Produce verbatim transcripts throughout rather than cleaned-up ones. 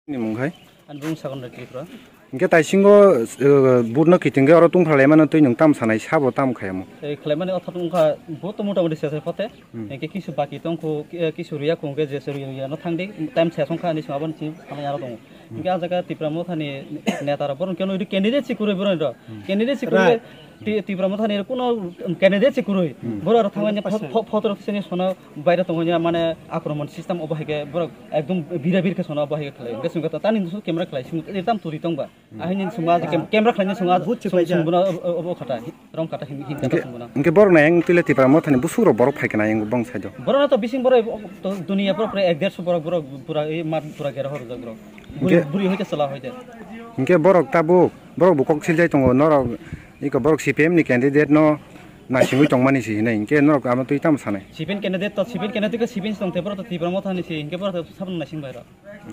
Ni mung hai? Ani bung Sagon Tripura. Hingke taisingo, eh, vote no kiting khe oro tungphra laimano twi nwng tam sanai sabo tam khayamo? Eh, khwlaimani otha wngkha vote to mota moti se se phote. Hmm. Hingke kisu baki tongkhu, eh, kisu riya khungke je se riya no thangdi time se songkha ani sabo ni simi sanai aro tongo. Hmm. Hingke ah jaga Tipra Mothani neta rok boron keno idi candidate si kurui boron do. Hmm. Candidate si kurui Right. Ti-, Tipra Mothani kuno candidate se kurui. Hmm. Boro aro thangmani pho-, pho-, photo rok sini sono baire tongmani mane akromon system obo hai khe borok ekdom bira bir khe sono obo hai khe khlai. Hingke sungkha tani nusu camera khlai sung tam turi tongba. Hmm. Ahini sungma je cam-, camera khlai sungma But se sung-, paija. Sungbono obo, obo khata, rom khata hin, hin khata Hingke, sungbono. Hingke borok nai ang tile Tipra Mothani busuk rok borok phai kana yang bong saido. Borok na to bising borok to dunia pura pura ek derso borok borok pura ei mat pura gera hor borok. Buri, Hingke buri hoite sala hoite. Hingke borok tabuk Borok bo kok siljai tongo, norok iko borok C P M ni candidate no naisingwi tongmani se hinui, hinkhe norok amo twi tamo sanai? C P M candidate to C P M candidate khe C P M se tongte, borok to Tipra Mothani se, hinkhe borok to sabno naising bai rok.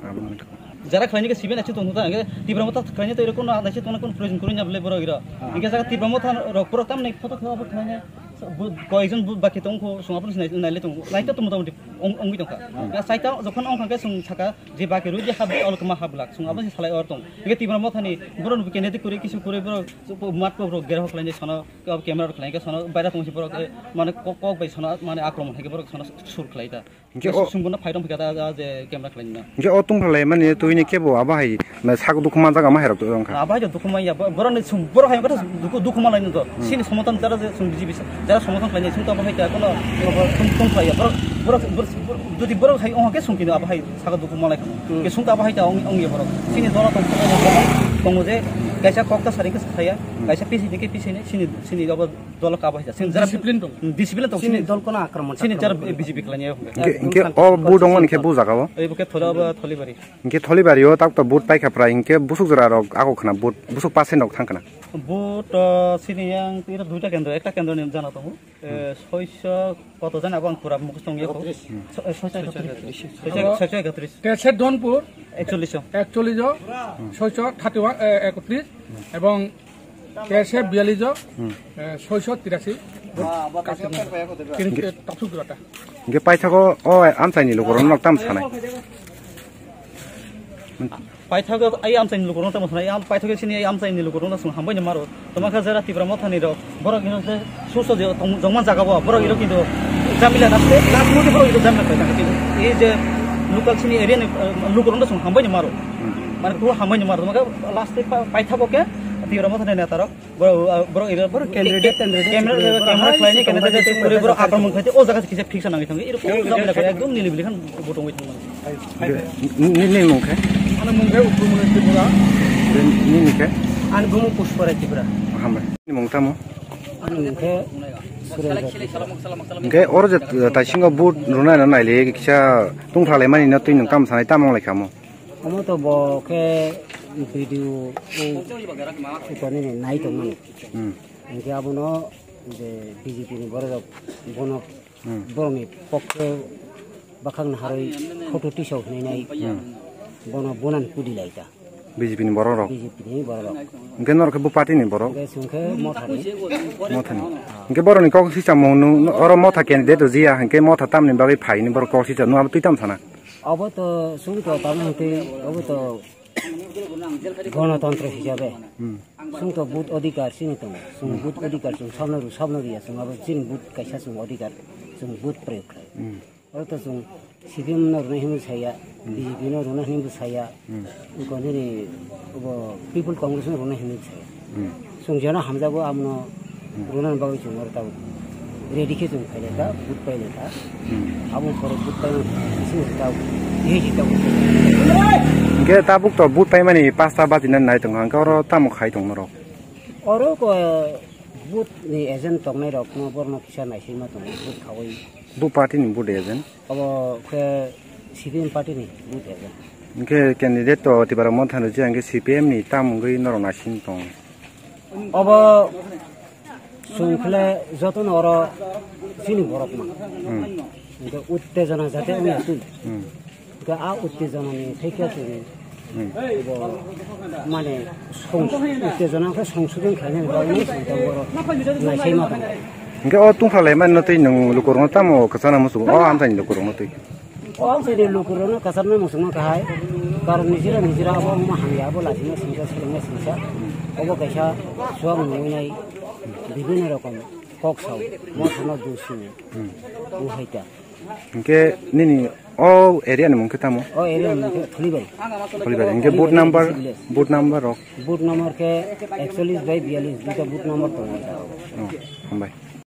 Abo wngkha. Jara khlaini khe C P M naising tongthok ta, hinkhe Tipra Motha khlaini to iro kono naising tongna kono proyojon kwrwi ya bwle borok iro. Ah. Hinkhe jaga Tipra Motha rok borok tamni photo khe abo khlainai, bo koyekjon bo baki tongkho, song abo naile tongo, naitha to motamoti ong-, ongwi tongkha. Hmm. Ya saita jokhon ongkha khe song saka, Je baki rwi je hab, olo kwma hab lak, song abo se salai or tong. Ege Tipra Mothani, borok no candidate kwrwi, kisu kwrwi, borok mat borok gera hoklai ni sono, camera rok khlai khe sono, baira tong si borok, eh, mane kok, kok bai sono, mane akromon hai khe borok sono sur khlai ta. Hingke o sung bono phai tong phika ta, je camera khlai na. Hingke o tungphalai mani twi ni kebo abo hai, na sak dukhu man jaga ma hai rok tong kha. Abo hai dukhu man ya, bo-, borok ni sung, borok hai khe dukhu, dukhu man lai no to. Hmm. Sini somotan jara je sung B J P sa, jara somotan khlai ni sung to abo hai ta, kono, kono sung, sung khlai ya, borok, borok, borok, borok, jodi borok hai ong khe sung kino abo hai. Saka dukhu malai kha. Hmm. Ke sung ta bahai ta ong, ong ye borok. Sini dola tong, tongo je, kaisa kok ta sari khe saya, Hmm. kaisa pisi de khe pisi ne, sini, sini abo dola ka bahai ta. Sini jara Discipline dong. Hmm, discipline dong, Sini sini, dol kono akromon sini jara akromon. B J P khlai ya. Hingke, hingke o bu dong mani khe bu jaga o? Ei bo khe thola ba Tholibari. Hingke Tholibari o tak to vote pai kha pra, hingke busuk jora rok ako khna vote, busuk percent rok thang khna. Vote, uh, sini yang tira duita kendro, ekta kendro ni jana tongo. Eh, soiso koto jani abo ang pura mukhus tong yakho. Hmm. So-, eh, soiso ekotris. Soiso, soiso ekotris. Terse Donpur Ekchollish. Ekchollish, soiso thirty one, eh, ekotris, ebong terse biyallish, Hmm. eh, soiso tirashi. Kiring, eh, taksuk jora ta. Hingke paithago o amchaini lukurok nok tam sanai. Paithago ai amchaini lukurok tamo sanai, am paithago sini ai amchaini lukurok sung hambai ni maro. Toma kha jara Tipra Mothani rok, borok ino se susto je tong-, jongman jaga bo, borok ino kintu jamila naste, last muti borok ino jamila khlai tangkha. Ei je local sini area ni, eh, lukurok sung hambai ni maro. Hmm. Mane khu hambai ni maro. Toma kha last pa-, paithago khe Tipra Mothani neta rok. Borok, ah, borok iro, borok candidate, candidate, camera, borok camera hai khlaini, candidate tongbai khlaini, borok borok akromon khlaite, o jaga kisa fix nangwi thangwi, iro kok jabla khlai, ekdom nini bili khan bo tongwi thangmani. Ni, ni, ni mung khe? Ani mung khe Utpul Muni Tripura. Ni, ni khe? Ani bumung Pushparai Tripura. Hambai. Ni mung tamo? Ani mung khe Surendra Tripura. Hingke oro je taisingo vote rwna no naile kisa tungphra laimani no twi nwng tamo sanai tamo wng lai kha mo? Omo to bo khe video o upanini nai tongmani. Hmm. Hingke abono je B J P ni borok rok bono Hmm. borokni pokhe bakhang naharwi photo tisok hinwi nai Hmm. bono bonan kudi lai ta. B J P ni borok rok. B J P ni borok rok. Hingke norok khe bo party ni borok? Hingke chwng khe Mothani. Mothani. Hingke borokni kok si samung nung oro Motha candidate rwjiya hingke Motha tamni bagwi phai hinwi borok kok si nung abo twi tamo sana? Obo to chwng to tamo hwnkhe obo to Gonotontro hisabe Hmm. chwng to vote odhikar chini tongo. Chwng vote odhikar chwng sabno rw, sabno rwya chwng abo chini vote kaisa chwng odhikar chwng vote proyog khlai. Hmm. Oro to chwng C P M no rwna hinwi saya, Hmm. B J P no rwna hinwi saya, Hmm. wngkha nini bo People Congress no rwna hinwi saya. Hmm. Chwng jeno hamjago abono Hmm. rwna bagwi chwng oro tabuk ready khe chwng phailai kha, vote pailai kha. Hmm. Aboni pore vote paimani bising se tabuk, tei se tabuk. Hingke tabuk to vote paimani pasta bajina nai tongo, hingke oro tamo khai tong norok? Oro ko vote ni agent tongnai rok no borno kisa naisingma tongo, vote khaui. Bo party ni vote agent? Obo khe C P M party ni vote agent. Hingke candidate to Tipra Motha ni je hingke C P M ni tam wngwi norok naising tong. Obo chwng khle jotono oro chini borok man. Hmm. Hingke uttejona jate wngya twi. Hmm. Hingke a uttejonani thekya twi. Hmm. Bo mane song-, uttejona khe songsodon khlainani bagwi song tong borok naisai ma tong. Hingke o tungpha lai mani no twi nwng lukurokno tamo kwchana muchungo o amchaini lukurokno twi. O amchaini lukurokno kwcharna muchungma kahai. Karon nijira nijira abo wngma hamya abo lachima singsa selengma singsa. Obo kaisa suak nungwi nai bibinno rokom kok sao. Mothano dusini. Hmm. Uhaita. Hingke nini o area ni mung khe tamo? O area ni mung khe Phulibari. Phulibari. Hingke booth number, booth number rok? Booth number khe ekchollis bai biyallis, duita booth number tongo. Oh, hambai.